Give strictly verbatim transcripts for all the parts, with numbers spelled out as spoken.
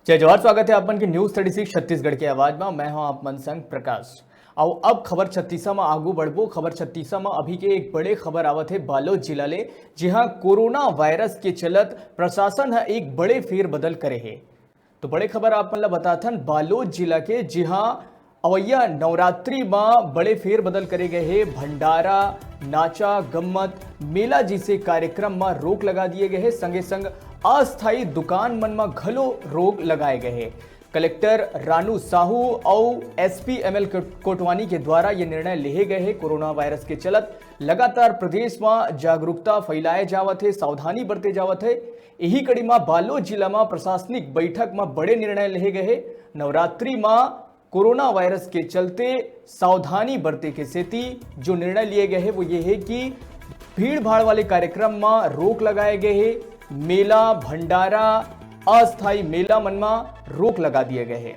जय जोहार, स्वागत है आप मन के न्यूज़ थर्टी सिक्स छत्तीसगढ़ के आवाज में। मैं हूं आप मन संग प्रकाश। अउ अब खबर छत्तीसा में आगू बढ़बो। खबर छत्तीसा में अभी के एक बड़े खबर आवत है बालोद जिला ले, जिहां कोरोना वायरस के चलत प्रशासन ह एक बड़े फेरबदल करे हे। तो बड़े खबर आप मन ला बताथन बालोद जिला के, जिहां अवैया नवरात्रि म बड़े फेरबदल करे गए हे। भंडारा, नाचा, गम्मत, मेला जैसे कार्यक्रम म रोक लगा दिए गए हे। संगे संग अस्थायी दुकान मन म घलो रोक लगाए गए हे। कलेक्टर रानू साहू अउ एसपी एमएल कोट-, कोटवानी के द्वारा ये निर्णय लेहे गए हे। कोरोना वायरस के चलत लगातार प्रदेश म जागरूकता फैलाए जावत हे, सावधानी बरते जावत हे। इही कड़ी म बालोद जिला म प्रशासनिक बैठक म बड़े निर्णय लेहे गए हे। नवरात्रि म कोरोना वायरस के चलते सावधानी बरते के सेती जो निर्णय लिए गए हे वो ये हे कि भीड़ भाड़ वाले कार्यक्रम म रोक लगाए गए हे। मेला, भंडारा, अस्थायी मेला मन म रोक लगा दिए गए हे।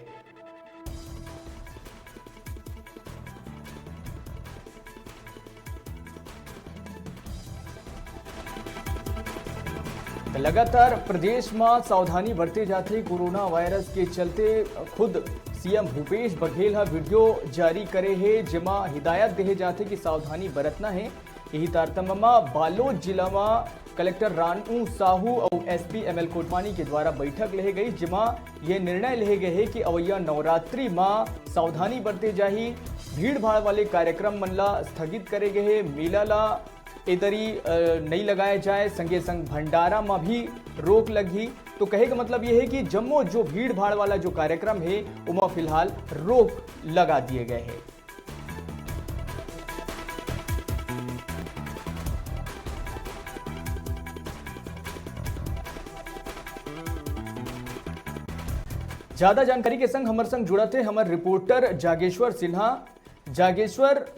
लगातार प्रदेश म सावधानी बरते जाथे। कोरोना वायरस के चलते खुद सीएम भूपेश बघेल ह वीडियो जारी करे हे, जेमा हिदायत देहे जाथे कि सावधानी बरतना हे। यही तारतम्य म बालोद जिला म कलेक्टर रानू साहू अउ एसपी एमएल कोटवानी के द्वारा बैठक लेहे गई, जेमा ये निर्णय लेहे गए हे कि अवैया नवरात्रि म सावधानी बरते जाही। भीड़ भाड़ वाले कार्यक्रम मन ला स्थगित करे गए हे। मेला ला एदरी, अ, नई लगाए जाए, संगे संग भंडारा म भी रोक लगही। तो कहे का मतलब ये है कि जम्मो जो भीड़ भाड़ वाला जो कार्यक्रम है, ओमा फिलहाल रोक लगा दिए गए हैं। ज्यादा जानकारी के संग हमर संग जुड़त हे हमर reporter Jageshwar Sinha. Jageshwar,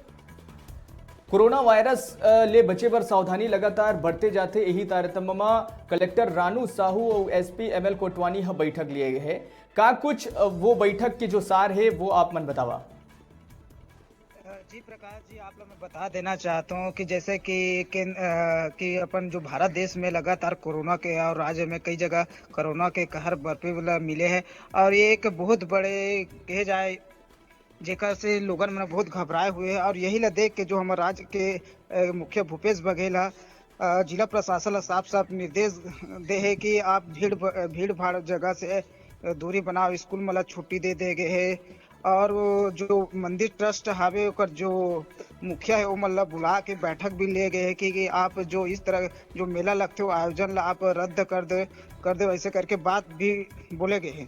corona virus, अ, ले बचे बर सावधानी लगातार बढ़ते जाथे, यही तारतम्य म कलेक्टर रानू साहू अउ एसपी एमएल कोटवानी ह बैठक लिए हे। का कुछ, अ, वो बैठक के जो सार हे, वो आप मन बतावा। अ, जी प्रकाश जी, आप लोग मैं बता देना चाहता हूँ कि जैसे कि केन-, अ, कि अपन जो भारत देश में लगातार कोरोना के और राज्य में कई जगह कोरोना के कहर बरपे वाला मिले हैं और ये एक बहुत बड़े कहे जाए जेकर से लोगन मन बहुत घबराए हुए हैं और यही ला देख के जो हमर राज्य के, अ, मुखिया भूपेश बघेल ह, अ, जिला प्रशासन ला साफ-साफ निर्देश दे हे कि आप भीड़ भ-, भीड़-भाड़ जगह से, अ, दूरी बनाओ, स्कूल मन ला छुट्टी दे दे गे हे और वो जो मंदिर ट्रस्ट हावे ओकर जो मुखिया हे ओमन ला बुला के बैठक भी ले गए हे कि, कि आप जो इस तरह जो मेला लगथे वो आयोजन ला आप रद्द कर दे, कर दे, वैसे करके बात भी बोले गए हे।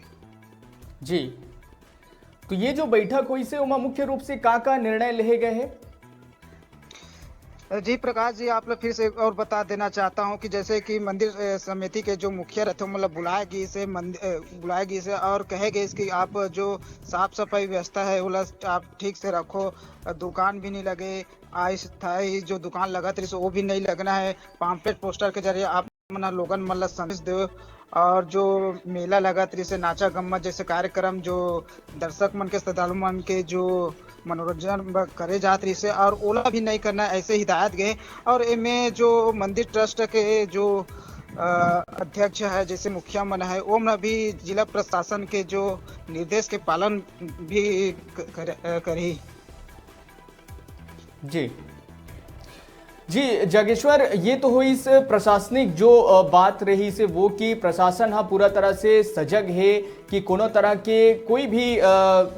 जी, तो ये जो बैठक होइस हे ओमा मुख्य रूप से का-का निर्णय लेहे गए हे? जी प्रकाश जी, आप ला फिर से एक और बता देना चाहता हूँ कि जैसे कि मंदिर, अ, समिति के जो मुखिया रहिथे, ओमन ला बुलाए गिस हे, मंद-, अ, बुलाए गिस हे और कहे गिस कि आप जो साफ सफाई व्यवस्था है, ओला आप ठीक से रखो, अ, दुकान भी नहीं लगे, अस्थायी जो दुकान लगत रहिस, वो भी नहीं लगना है, pamphlet poster के जरिए आप मन ह लोगन मन ल संदेश देव और जो मेला लगत रहिसे, नाचा गम्मत जैसे कार्यक्रम जो दर्शक मन के, श्रद्धालु मन के जो मनोरंजन ब-, करे जात रहिसे और ओला भी नहीं करना, ऐसे हिदायत गए। और एमे जो मंदिर ट्रस्ट के जो, अ, अध्यक्ष है, जैसे मुखिया मन है, ओमन भी जिला प्रशासन के जो निर्देश के पालन भी क-, कर, अ, करही। जी। जी, जागेश्वर, ये तो होइस प्रशासनिक जो, अ, बात रहिसे वो कि प्रशासन ह पूरा तरह से सजग हे कि कोनो तरह के कोई भी, अ,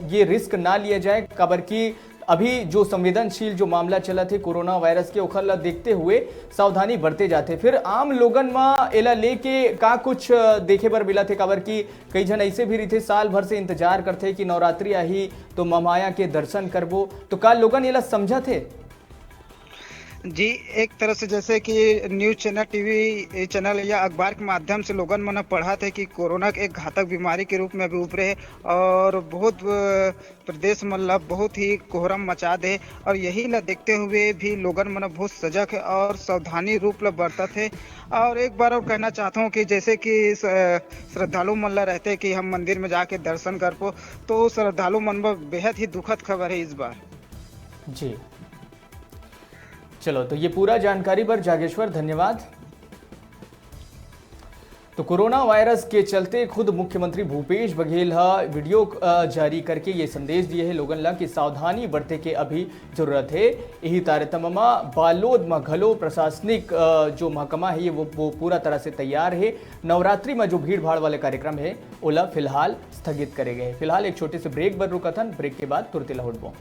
ये रिस्क ना लिया जाए, काबर कि अभी जो संवेदनशील जो मामला चलत हे कोरोना वायरस के, ओखर ला देखते हुए सावधानी बरते जाथे। फिर आम लोगन म एला लेके का कुछ, अ, देखे बर मिलत हे, काबर कि कई झन ऐसे भी रहिथे, साल भर से इंतजार करथे कि नवरात्रि आही तो महामाया के दर्शन करबो, तो का लोगन एला समझत हे? जी, एक तरह से जैसे कि न्यूज़ चैनल, टीवी चैनल या अखबार के माध्यम से लोगन मन ह पढ़त हे कि कोरोना के एक घातक बीमारी के रूप में अभी उभरे हे और बहुत, अ, प्रदेश मन ला बहुत ही कोहराम मचा दे और यही ला देखते हुए भी लोगन मन बहुत सजग हे और सावधानी रूप ला बरतत हे। और एक बार और कहना चाहता हूँ कि जैसे कि स-, श्रद्धालु मन ला रहते कि हम मंदिर में जाके दर्शन करबो, तो श्रद्धालु मन बर बेहद ही दुखद खबर है इस बार। जी, चलो, तो ये पूरा जानकारी बर जागेश्वर धन्यवाद। तो कोरोना वायरस के चलते खुद मुख्यमंत्री भूपेश बघेल ह वीडियो, अ, जारी करके ये संदेश दिए हे लोगन ला कि सावधानी बरते के अभी जरूरत हे। यही तारतम्य म बालोद म घलो प्रशासनिक, अ, जो महकमा हे, ये वो, वो पूरा तरह से तैयार हे। नवरात्रि म जो भीड़ भाड़ वाले कार्यक्रम हे, ओला फिलहाल स्थगित करे गए हे। फिलहाल एक छोटे से ब्रेक बर रुकत हन, ब्रेक के बाद तुरते लहुटबो।